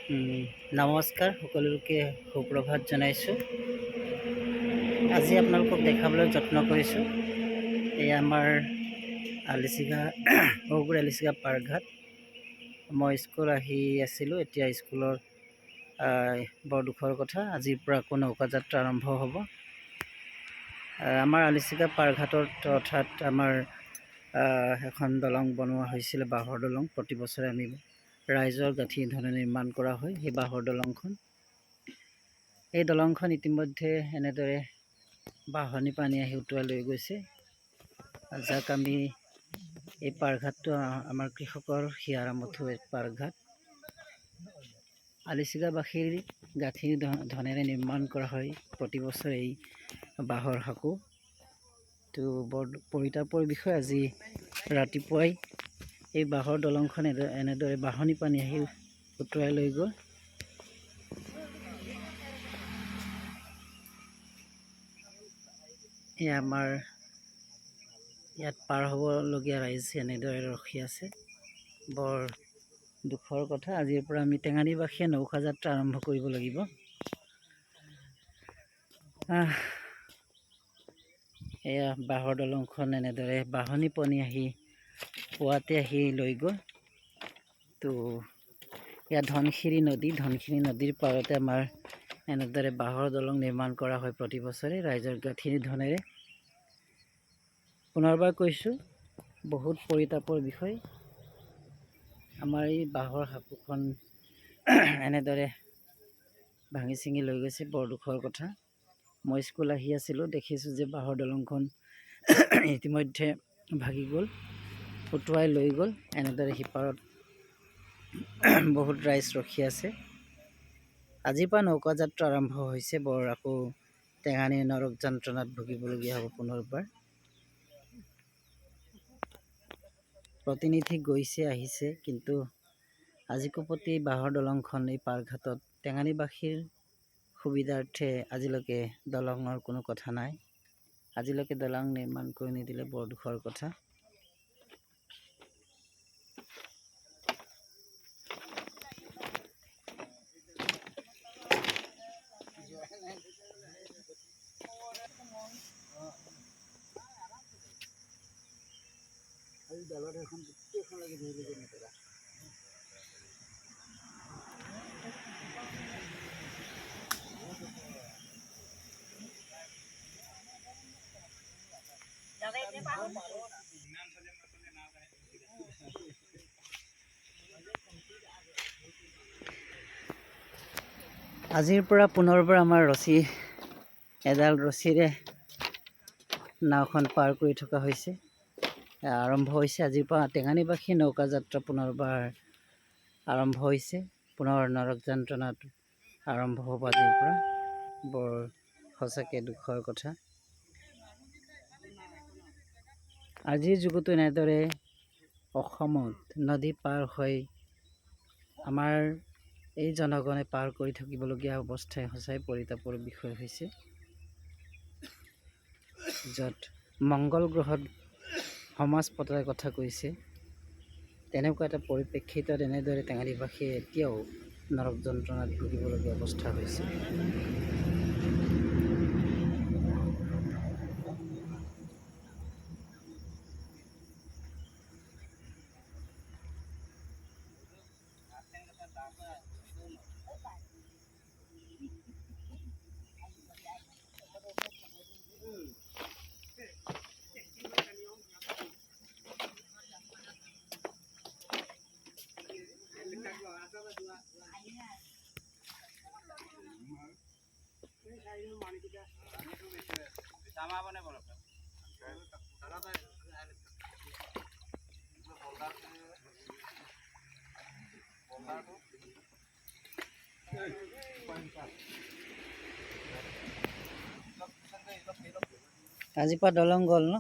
নমস্কাৰ, সকলোকে সুপ্ৰভাত জনাইছোঁ। আজি আপোনালোকক দেখাবলৈ যত্ন কৰিছোঁ, এই আমাৰ আলিচিগা, সৰুগুৰি আলিচিগা পাৰঘাট। মই স্কুল আহি আছিলোঁ, এতিয়া স্কুলৰ বৰ দুখৰ কথা, আজিৰ পৰা আকৌ নৌকা যাত্ৰা আৰম্ভ হ'ব। আমাৰ আলিচিগা পাৰঘাটত অৰ্থাৎ আমাৰ এখন দলং বনোৱা হৈছিলে, বাঁহৰ দলং। প্ৰতি বছৰে আমি ৰাইজৰ গাঁঠি ধৰণে নিৰ্মাণ কৰা হয় সেই বাঁহৰ দলংখন। এই দলংখন ইতিমধ্যে এনেদৰে বাঢ়নি পানী আহি উটুৱাই লৈ গৈছে। যাক আমি এই পাৰঘাটটো আমাৰ কৃষকৰ হিয়াৰ আমঠু এক পাৰঘাট। আলিচিগাবাসীৰ গাঁঠিৰ ধনেৰে নিৰ্মাণ কৰা হয় প্ৰতি বছৰে এই বাঁহৰ সাঁকো। তো বৰ পৰিতাপৰ বিষয়, আজি ৰাতিপুৱাই এই বাঁহৰ দলংখন এনেদৰে বাঢ়নি পানী আহি উটুৱাই লৈ গ'ল। এই আমাৰ ইয়াত পাৰ হ'বলগীয়া ৰাইজ এনেদৰে ৰখি আছে। বৰ দুখৰ কথা, আজিৰ পৰা আমি টেঙানীবাসীয়ে নৌকা যাত্ৰা আৰম্ভ কৰিব লাগিব। এয়া বাঁহৰ দলংখন এনেদৰে বাঢ়নি পানী আহি পুৱাতে আহি লৈ গ'ল। তো ইয়াত ধনশিৰি নদী, ধনশিৰি নদীৰ পাৰতে আমাৰ এনেদৰে বাঁহৰ দলং নিৰ্মাণ কৰা হয় প্ৰতি বছৰে ৰাইজৰ গাঁঠিৰ ধনেৰে। পুনৰবাৰ কৈছোঁ, বহুত পৰিতাপৰ বিষয়, আমাৰ এই বাঁহৰ সাঁকোখন এনেদৰে ভাঙি ছিঙি লৈ গৈছে। বৰ দুখৰ কথা। মই স্কুল আহি আছিলোঁ, দেখিছোঁ যে বাঁহৰ দলংখন ইতিমধ্যে ভাগি গ'ল, উটুৱাই লৈ গ'ল। এনেদৰে সিপাৰত বহুত ৰাইজ ৰখি আছে। আজিৰ পৰা নৌকা যাত্ৰা আৰম্ভ হৈছে। বৰ আকৌ টেঙানীৰ নৰক যন্ত্ৰণাত ভুগিবলগীয়া হ'ব পুনৰবাৰ। প্ৰতিনিধি গৈছে আহিছে, কিন্তু আজিকোপতি বাঁহৰ দলংখন এই পাৰঘাটত টেঙানীবাসীৰ সুবিধাৰ্থে আজিলৈকে দলঙৰ কোনো কথা নাই। আজিলৈকে দলং নিৰ্মাণ কৰি নিদিলে, বৰ দুখৰ কথা। আজিৰ পৰা পুনৰবাৰ আমাৰ ৰছী, এডাল ৰছীৰে নাওখন পাৰ কৰি থকা হৈছে। আৰম্ভ হৈছে আজিৰ পৰা টেঙানীবাসী নৌকা যাত্ৰা পুনৰবাৰ আৰম্ভ হৈছে। পুনৰ নৰক যন্ত্ৰণাত আৰম্ভ হ'ব আজিৰ পৰা। বৰ সঁচাকৈ দুখৰ কথা, আজিৰ যুগতো এনেদৰে অসমত নদী পাৰ হৈ আমাৰ এই জনগণে পাৰ কৰি থাকিবলগীয়া অৱস্থাই সঁচাই পৰিতাপৰ বিষয় হৈছে। য'ত মংগল গ্ৰহত সমাজ পতাৰ কথা কৈছে, তেনেকুৱা এটা পৰিপ্ৰেক্ষিতত এনেদৰে টেঙানীবাসীয়ে এতিয়াও নৰক যন্ত্ৰণাত ভুগিবলগীয়া অৱস্থা হৈছে। আজিৰ পৰা দলং গ'ল ন?